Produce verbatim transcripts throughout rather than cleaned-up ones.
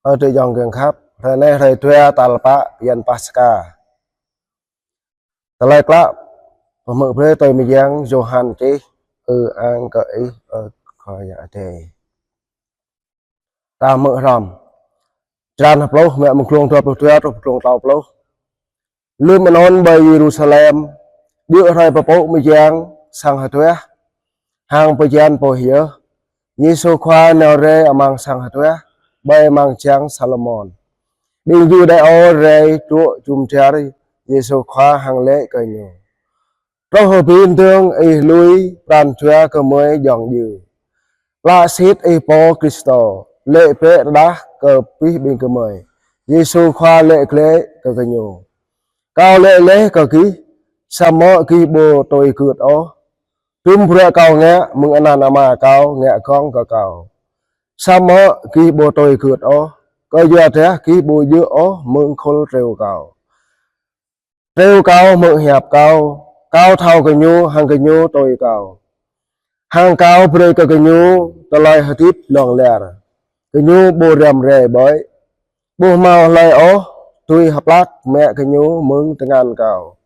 Ơ adơi ayŏng kiăng khăp, hrơi anai hrơi dua tal pă bơyan Paskha. Tơlơi klă pơhmư̆ brơi tui mơyang Yôhan čih. Ư-ang kơ Ih, ơ Khua Yang Adai. Ta hmư̆ hrŏm. Črăn pluh, mă mơ̆ng glông dua pluh dua truh glông klâo pluh. Lơm anŭn ƀơi Yêrusalem, djơ̆ hrơi pơpŭ mơyang sang hơtuah, hăng bơyan boh yơh, Yêsu Khua nao rai amăng sang hơtuah, ƀơi amăng jang Salômôn. Ƀing Yuđêô rai truh jum dar Yêsu Khua hăng laĭ kơ Ñu: Truh hơbĭn dơ̆ng Ih lui pran jua gơmơi djơ̆ng djơ̆? Klă sĭt Ih Pô Krist, laĭ bĕ rơđah kơ abih ƀing gơmơi. Yêsu Khua laĭ glaĭ kơ gơñu: Kâo laĭ laih kơ gih, samơ̆ gih ƀu tui gưt ôh. Dŭm bruă Kâo ngă, mơ̆ng anăn Ama Kâo ngă gơ̆ng kơ Kâo. Samơ̆ gih ƀu tui gưt ôh, kơyua dah gih ƀu djơ̆ ôh mơ̆ng khul triu Kâo. Triu Kâo hmư̆ hiăp Kâo, Kâo thâo gơñu hăng gơñu tui Kâo. Hăng Kâo brơi kơ gơñu tơlơi hơdip hlŏng lar. Gơñu ƀu răm rai ƀơi, ƀu hmâo hlơi ôh dưi hơplak mă gơñu mơ̆ng tơngan Kâo.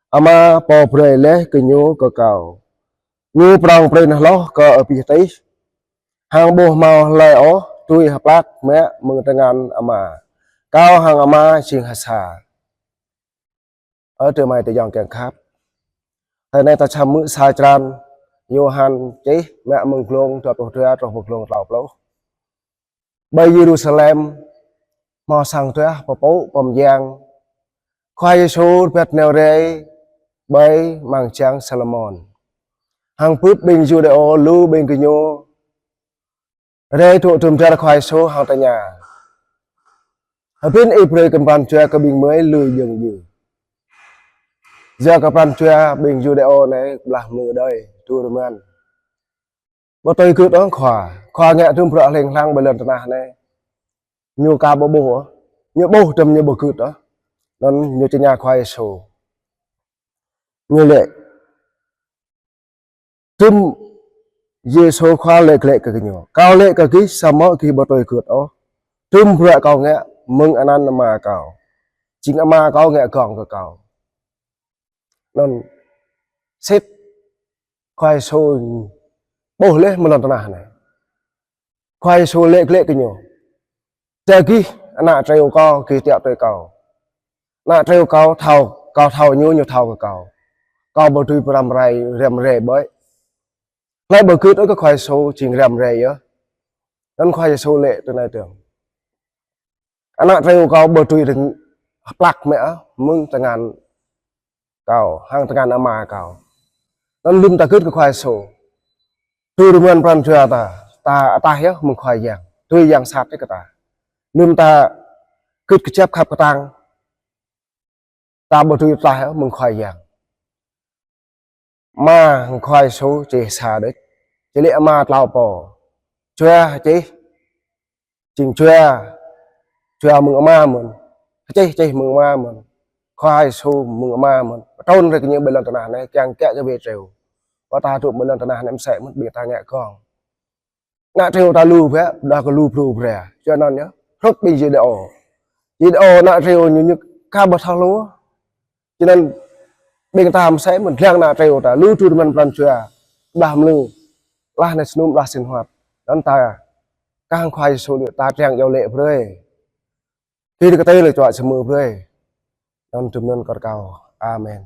Ama Pô brơi laih gơñu kơ Kâo. Ñu prŏng prin hloh kơ abih tih, hăng ƀu hmâo hlơi ôh dưi hơplak mă mơ̆ng tơngan Ama. Kâo hăng Ama jing ha sa. Ơ adơi amai adơi ayŏng kiăng khăp, hrơi anai ta čăm hmư̆ sa črăn Yôhan čih, mă mơ̆ng glông dua pluh dua truh mơ̆ng glông klâo pluh. Ƀơi Yêrusalem, hmâo sang hơtuah pơpŭ pơmơyang, Khua Yêsu rơbat nao rai ƀơi amăng jang Salômôn. Hăng bưp ƀing Yuđêô lu ƀing gơñu rai truh jum dar Khua Yêsu hăng tơña: Hơbĭn Ih brơi kơ pran jua kơ ƀing gơmơi lui djơ̆ng djơ̆? Yua kơ pran jua ƀing Yuđêô anai blah mlư đơi, tui rơmăn. Ƀu tui gưt ôh Khua, Khua ngă dŭm bruă hling hlang ƀơi lŏn tơnah anai. Ñu ka ƀu ƀuh ôh, ñu ƀuh tơm ñu ƀu gưt ôh. Anŭn ñu tơña Khua Yêsu. Ñu laĭ, dŭm Yêsu Khua laĭ glaĭ kơ gơñu: Kâo laĭ kơ gih, samơ̆ gih ƀu tui gưt ôh. Dŭm bruă Kâo ngă, mơ̆ng anăn Ama Kâo. Jing Ama Kâo ngă gơ̆ng kơ Kâo. Anŭn sĭt Khua Yêsu ƀuh laih mơ̆ng lŏn tơnah anai. Khua Yêsu laĭ glaĭ kơ gơñu: Tơdah gih ană triu Kâo, gih tiŏ tui Kâo. Ană triu Kâo thâo, Kâo thâo ñu, ñu thâo kơ Kâo. Kâo ƀu dưi pơrăm rai, răm rai ƀơi. Hlơi ƀu gưt ôh kơ Khua Yêsu jing răm rai yơh. Anŭn Khua Yêsu laĭ tui anai dơ̆ng: Ană triu Kâo ƀu dưi hơplak mă mơ̆ng tơngan Kâo, hăng tơngan Ama Kâo. Anŭn lơm ta gưt kơ Khua Yêsu, tui rơmăn pran jua ta, ta ataih yơh mơ̆ng Khua Yang, tui yang sat yơh kơ ta. Lơm ta gưt kơjăp khăp kơtang, ta ƀu dưi ataih yơh mơ̆ng Khua Yang. Ama hăng Khua Yêsu čih sa đôč. Čih lĕ Ama klâo pô. Jua čih, jing Jua, Jua mơ̆ng Ama mơ̆n. Čih, čih mơ̆ng Ama mơ̆n. Khua Yêsu mơ̆ng Ama mơ̆n. Pơtrŭn rai kơ ñu ƀơi lŏn tơnah anai, kiăng kiă kơ ƀing triu. Pơtô tŭ ƀơi lŏn tơnah anai mơsĕ mơ̆n ƀing ta ngă gơ̆ng. Ană triu ta lu biă, đa kơ lu pru bra. Čuă anŭn yơh. Hrup ƀing Yuđêô. Yuđêô ană triu ñu ñu ka ƀu thâo lu. Čuă anŭn ƀing ta mơsĕ mơ̆n, lăng ană triu ta lu tui rơmăn pran jua. Blah mlư. Blah anai jơnum, blah sinh hoạt. Anŭn ta kah hăng Khua Yêsu laĭ ta triăng iâu laĭ brơi. Kơ tơlơi čuă čơmư̆ brơi. Anŭn tơm anŭn kơ kâo. Amen.